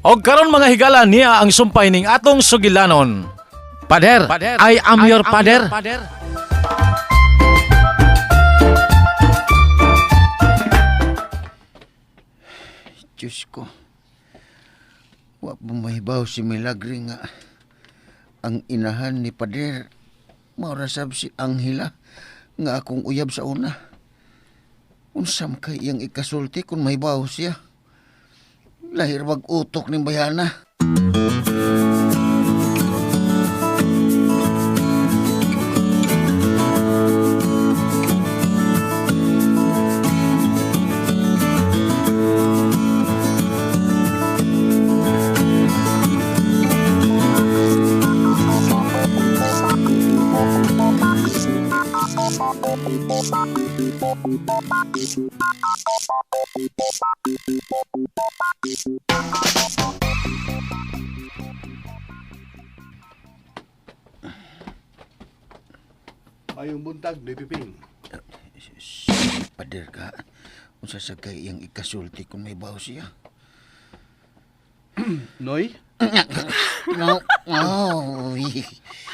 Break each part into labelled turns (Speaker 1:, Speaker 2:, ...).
Speaker 1: Og karon mga higala niya ang sumpay ning atong sugilanon. Pader, I am your pader.
Speaker 2: Diyos ko. Wa pa mahibaw si Milagre nga ang inahan ni Pader. Maurasab si Angela nga akong uyab sa una. Unsam kay iyang ikasulti kung mahibaw siya. Lahir wag utok ning bayana.
Speaker 3: Mayong buntag, Noy Piping.
Speaker 2: Si Pader ka. Unsa sa kay iyang ikasulti kung mahibaw siya.
Speaker 3: Noy?
Speaker 2: No, oh,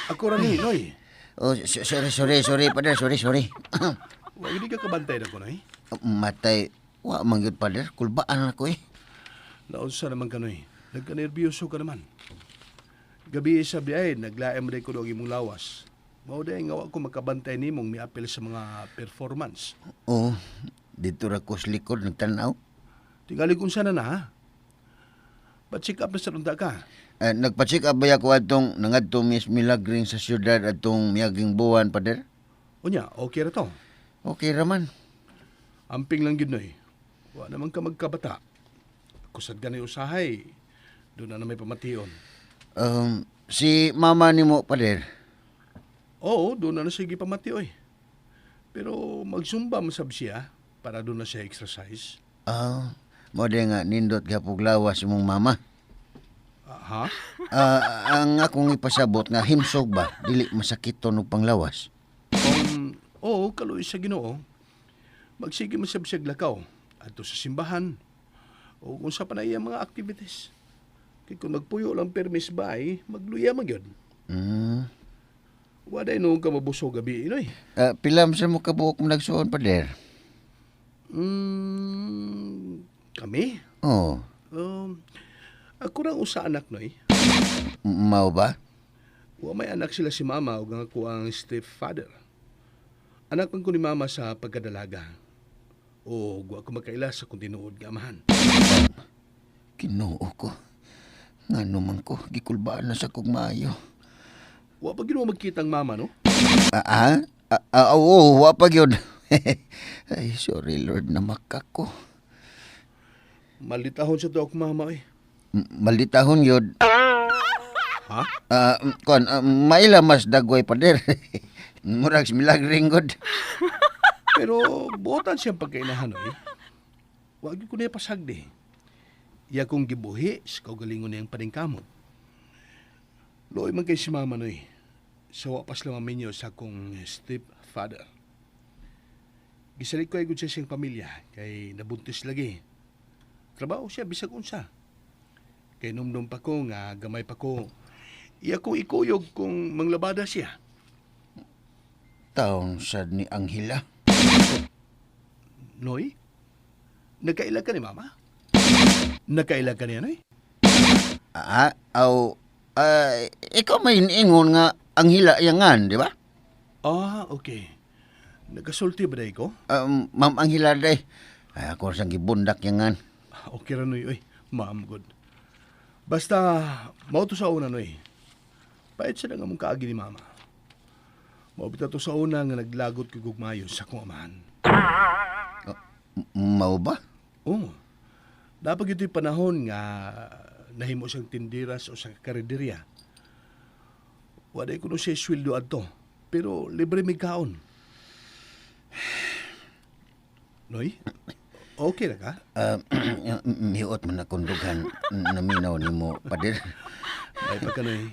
Speaker 3: Ako ra ni, Noy.
Speaker 2: oh, sorry, sorry, sorry, Pader, sorry, sorry.
Speaker 3: Wa gid ka kabantay na ko, Noy.
Speaker 2: Matay, wa man gyud, Pader, kulbaan ako eh.
Speaker 3: Naunsa naman ka, Noy. Nagka-nerbiyoso ka naman. Gabi sa biyahe, naglaem mo ko ang imong lawas. Mao day nga wa ko makabantay nimong miapil sa mga performance.
Speaker 2: Oh, dito ra ko sa likod nagtanaw.
Speaker 3: Tingali kung sana na, ha? Pa-check up na sa unta ka.
Speaker 2: Eh, nagpa-check up ba ko atong nangadto Miss Milagring sa syudad atong miyaging buwan, Pader?
Speaker 3: Unya, okay ra to.
Speaker 2: Okay raman.
Speaker 3: Amping lang gyud, Noy. Wa naman ka magkabata. Kusad ka na usahay. Doon na na may pamation.
Speaker 2: Si mama nimo, Pader.
Speaker 3: Oo, doon na na sige pamati, oy. Pero magsumba masab siya para doon na siya exercise.
Speaker 2: Ah, mo di nga nindot gapog lawas imong mama.
Speaker 3: Ah, ha?
Speaker 2: Ah, ang akong ipasabot nga himsog ba, dili masakit to og panglawas.
Speaker 3: Oo, kaluoy sa Ginoo. Magsige masab siya lakaw adto sa simbahan o kung sa pa na iyang mga activities. Kay kung magpuyo lang permis ba ay magluya man gyud. Waday noon ka mabusog gabi inoy.
Speaker 2: Ah, pila man sa mo kabuok mo nagsuon, Pader?
Speaker 3: Kami?
Speaker 2: Oh,
Speaker 3: Ako rang usa anak noy.
Speaker 2: mao ba?
Speaker 3: Wa may anak sila si mama ug ang ako ang stepfather. Anak man ko ni mama sa pagkadalaga. O wa ko makaila sa kung tinuod nga amahan.
Speaker 2: Kinoo ko. Ngano man ko, gikulbaan na sa kog maayo.
Speaker 3: Wa pa gino magkita ang mama no?
Speaker 2: Ah, ah? Ah, ah, oo, wa pa gyud. Ay, sorry Lord, namaka ko.
Speaker 3: Malitahon sa to ako mama eh.
Speaker 2: Malditahon yun.
Speaker 3: Ha?
Speaker 2: Ah, kon, maila mas dagway pader. Murag si Milagring god.
Speaker 3: Pero buotan siyang pagkainahan oy. Wa gyud ko niya pasagdi. Iya kong gibuhi sa kaugalingon niyang paningkamot. Luoy man kay si mama noy. Sa wa pa sila maminyo sa akong stepfather. Gisalit ko ay gud siya siyang pamilya kay nabuntis lagi. Trabaho siya bisag unsa. Kay numdum pa ko nga gamay pa ko. Iya kong ikuyog kung manglabada siya.
Speaker 2: Taon sad ni Angela.
Speaker 3: Noy? Nagkaila ka ni mama? Nagkaila ka niya, Noy?
Speaker 2: Ah, aw, ah, ikaw may ingon nga Angela yangan, di ba?
Speaker 3: Ah, okay. Nagkasulti ba dahil ko?
Speaker 2: Ma'am Angela day. Ay, ako sang gibundak yangan.
Speaker 3: Ah, okay ra, Noy. Uy, ma'am, good. Basta, mao to sa una, Noy. Pait sa nga mong kaagi ni mama. Mao bitaw to sa una nga naglagot kay gugmayo sa akong amahan.
Speaker 2: Mao ba?
Speaker 3: Oo. Dapat ito'y panahon nga nahimo siyang tindiras o sa karinderya. Waday kuno siya sweldo adto, pero libre mig kaon. Noy, okay ra ka?
Speaker 2: Ah, miuot man akong dughan naminaw nimo pader.
Speaker 3: Ay pagka Noy,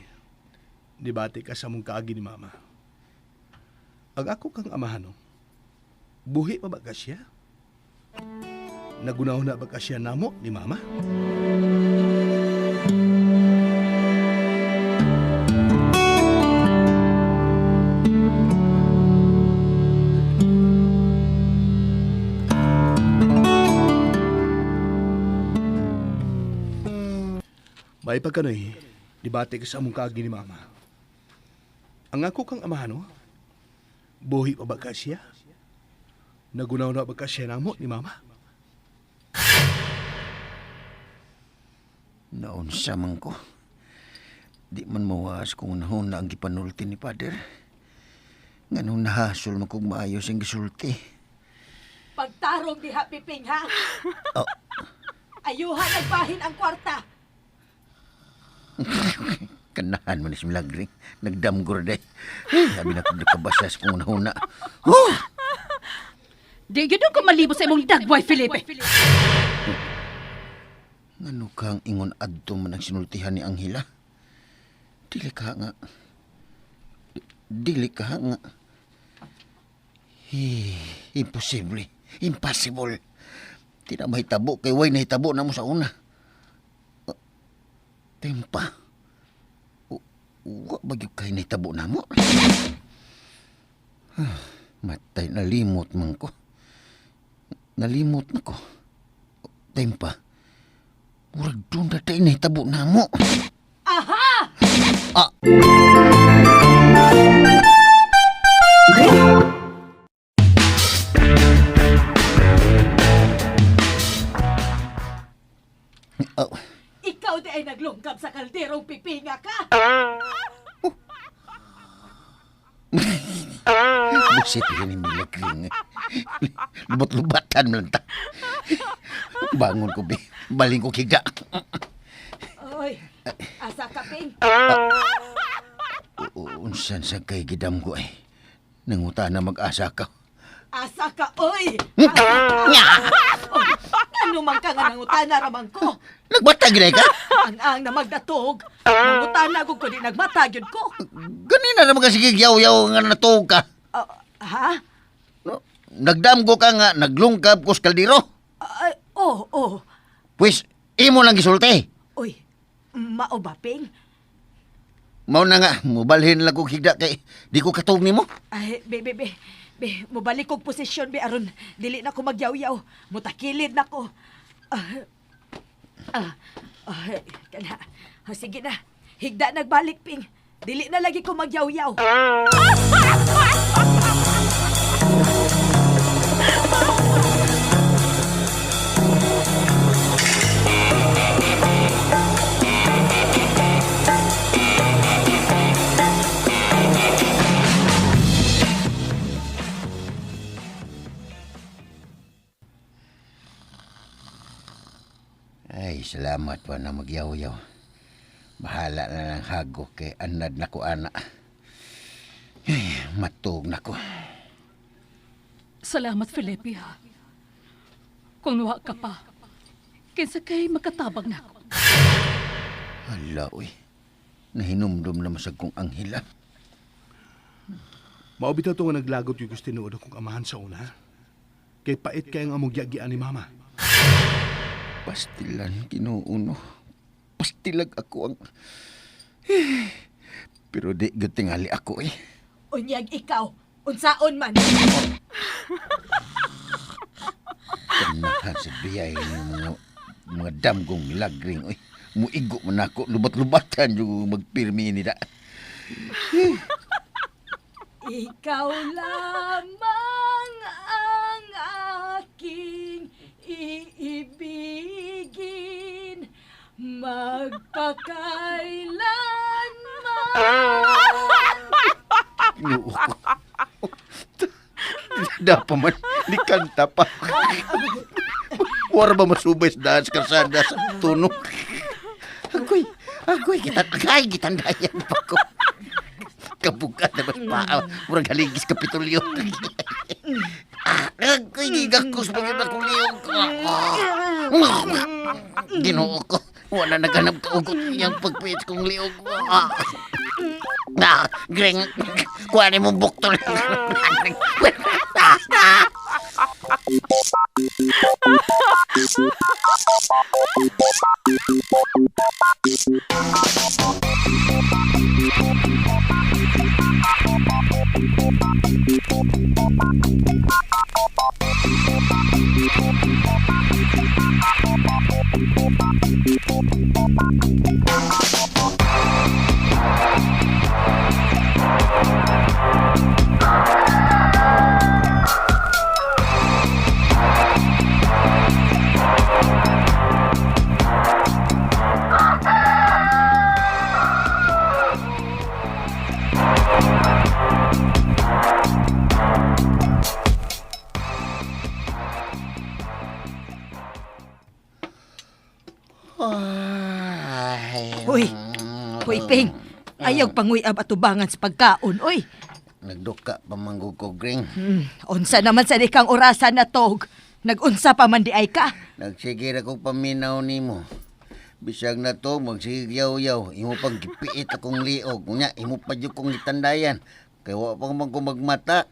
Speaker 3: dibati ka sa mong kaagi ni mama. Ang ako kang amahan, no? Buhi pa ba ka siya? Nagunaw na ba ka siya namo ni mama? May pagkanoy, debate ka sa among kaagi ni Mama. Ang ako kang amahan, no? Buhi pa ba ka siya? Nagunaw na ba ka siya namo ni Mama?
Speaker 2: Naunsa man ko. Di man mawaas kung nahon na ang gipanulti ni Father. Nganong nahasol man kog maayos ang gisulti.
Speaker 4: Pagtarong diha, Piping, ha?
Speaker 2: Oh.
Speaker 4: Ayuhan nagbahin ang kwarta.
Speaker 2: Kanahan man ni si Milagring. Nagdamgor day. Eh, sabi na kong nakabasas kung nahuna. Oh!
Speaker 5: Di gyud ko malibo sa imong dagway, Felipe.
Speaker 2: Ngano kang ingon adto man ang sinultihan ni Angela? Dili ka nga. Dili ka nga. Eh, imposible. Impossible. Di na mahitabo kay way nahitabo na mo sa una. Ah, Tempa. Wa ba gyud kay nahitabo na mo? Ah, matay, nalimot man ko. Nalimot na ko. Tempa. Murag doon na tayo nahitabo na mo.
Speaker 4: Aha!
Speaker 2: Ah! Oh,
Speaker 4: Ikaw di ay naglungkab sa kalderong pipinga ka.
Speaker 2: Busit yun ni Milagring. Lubot-lubatan mo lang ta. Bangon ko, be. Baling ko kiga.
Speaker 4: Oy, asa ka, Ping?
Speaker 2: Unsan sa kay gidam ko ay. Nanguta na mag-asa ka.
Speaker 4: Asa ka, oy! Asa ka. Oy, ano man ka nga nangutana ramang ko?
Speaker 2: Nagbata ginay ka?
Speaker 4: Ang ang na magdatog. Nangutana ko ko di nagmata gyud ko.
Speaker 2: Ganina naman kasi gigyaw-yaw nga natuog ka.
Speaker 4: Ah, ha?
Speaker 2: No? Nagdamgo ka nga, naglungkab ko sa kaldero.
Speaker 4: Ay, oh, oh.
Speaker 2: Pwes, imo lang gisulti.
Speaker 4: Oy, mao ba, Ping?
Speaker 2: Mao na nga, mubalhin lang ko higda kay di ko katog nimo.
Speaker 4: Ay, be, be, be. Be, mobalik kog posisyon, be, aron dili na ko magyaw-yaw. Mutakilid na ko. Ah, ah, ah, kana. Ah, sige na. Higda nagbalik, Ping. Dili na lagi ko magyaw-yaw.
Speaker 2: Ay, salamat pa na magyaw-yaw. Bahala na lang hago kay anad na ko ana. Ay, matug na ko.
Speaker 5: Salamat, Felipe, ha. Kung wa ka pa, kinsa kay makatabang nako.
Speaker 2: Hala, uy. Nahinumdum na masag kong anghila.
Speaker 3: Mao bitaw to nga naglagot yung gusto tinuod akong amahan sa una. Kay pait kay ang among giagian ni Mama.
Speaker 2: Pastilan, Ginoo. Pastilag ako ang... Eh, pero di gyud tingali ako eh.
Speaker 4: Unyag ikaw, unsaon man.
Speaker 2: Kanahan sa biyay ng mga damgong milagring. Uy, muigo man ako, lubat-lubatan yung magpirmi nila.
Speaker 4: Ikaw lamang ang aking iibigin magpakailanman.
Speaker 2: Ginoo ko. Dapa man, ni kanta pa. Wara ba masubay sa daan sa kalsada sa tunog? Agoy, agoy, kita, ay, gitandayan pa ko. Kabuga na mas paa. Murag haligis kapitulyo. Agoy, gigakos mo yun akong liyog ko. Ginoo ko. Wala naganap kaugot niyang pagpit kong liog ko. Ah, greng, kuha ni mo buktol.
Speaker 4: Ping, ayaw panguyab atubangan sa pagkaon, oy.
Speaker 2: Nagduka pa manggug ko, Gring.
Speaker 4: Unsa naman sa ikang orasan na tog. Nagunsa pa man di ay ka.
Speaker 2: Nagsige ra kog paminaw nimo. Bisag na to, magsigyaw-yaw. Imo pang gipiit akong liog. Unya, imo pa jud kong gitandayan. Kay wa pa man ko magmata.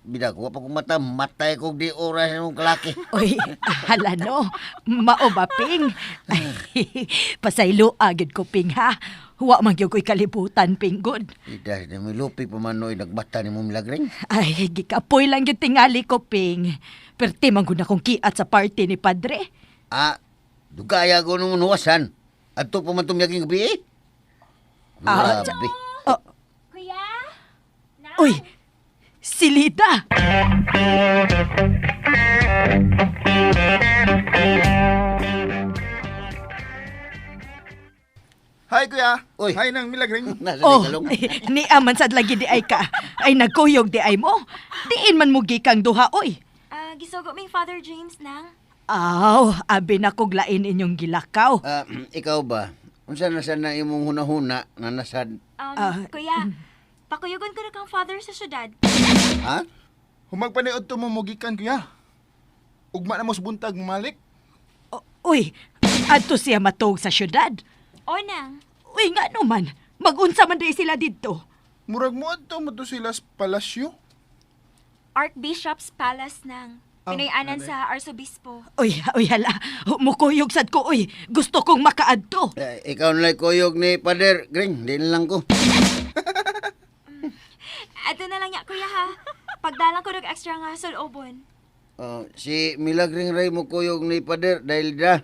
Speaker 2: Bidag, wa pa ko mata, matay kog di oras imong kalaki.
Speaker 4: Uy, hala no. Mao ba, Ping? Ay, pasaylo agad ko, Ping, ha? Wa man gyud ko'y kalibutan, Ping, good.
Speaker 2: Idas na may lupi pa man noy, nagbata ni mo Milagring.
Speaker 4: Ay, gikapoy lang yung tingali ko, Ping. Perti man gud akong kiat sa party ni Padre.
Speaker 2: Ah, dugaya ko nung nuwasan. Adto pa man tumyaging gabi eh.
Speaker 4: Ah,
Speaker 2: Grabe.
Speaker 4: Oh,
Speaker 6: Kuya?
Speaker 4: uy, si Lida.
Speaker 7: Hi, kuya.
Speaker 2: Uy.
Speaker 7: Hi, nang Milagring.
Speaker 2: Nasa
Speaker 4: Oh,
Speaker 2: oh. kalong.
Speaker 4: ni aman sad lagi di ay ka. Ay nagkuyog di ay mo. Diin man mo gikang duha, oy.
Speaker 6: Ah, gisugo ming Father James nang.
Speaker 4: Aw, abi na kog lain inyong gilakaw.
Speaker 2: Ah, ikaw ba? Unsa na sana imong hunahuna na nasad?
Speaker 6: Kuya, pakuyugon ko na kang father sa syudad.
Speaker 2: Ha?
Speaker 7: Humagpaniod to mo mugikan, kuya. Ugma na mo sa buntag, malik.
Speaker 4: Uy, adto siya matog sa syudad.
Speaker 6: O nang.
Speaker 4: Uy, nga naman. Magunsa man di sila didto.
Speaker 7: Murag mo adto mo to sila sa palasyo.
Speaker 6: Archbishop's Palace nang. Pinayanan sa Arsobispo.
Speaker 4: Uy, uy hala. Mukuyog sad ko, uy. Gusto kong makaadto.
Speaker 2: Eh, ikaw na kuyog ni Pader Gring, di na lang ko.
Speaker 6: Ato na lang ya, kuya ha. Pagdalang ko nag extra nga sulobon.
Speaker 2: Oh, si Milagring Ray mo kuyog ni Pader dahil da.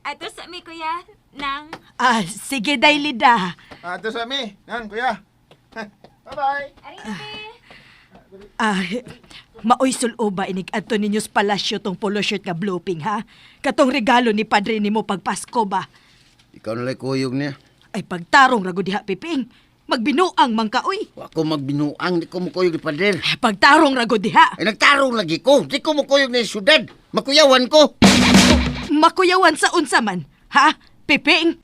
Speaker 6: Ato sa mi, kuya. Nang.
Speaker 4: Ah, sige day Lida.
Speaker 7: Adto sa mi. Nan, kuya. Bye-bye.
Speaker 6: Ariste.
Speaker 4: Ah, maoy suloba inig adto ninyo sa palasyo tong polo shirt nga blue ping ha. Katong regalo ni padre nimo pag Pasko ba.
Speaker 2: Ikaw na lang kuyog niya.
Speaker 4: Ay pagtarong ra gud diha piping. Magbinuang man ka uy.
Speaker 2: Wa ko magbinuang, di ko mukuyog ni Pader.
Speaker 4: Pagtarong ra gud diha.
Speaker 2: Ay, nagtarong lagi ko. Di ko mukuyog ni syudad. Makuyawan ko.
Speaker 4: Makuyawan sa unsa man, ha? Piping?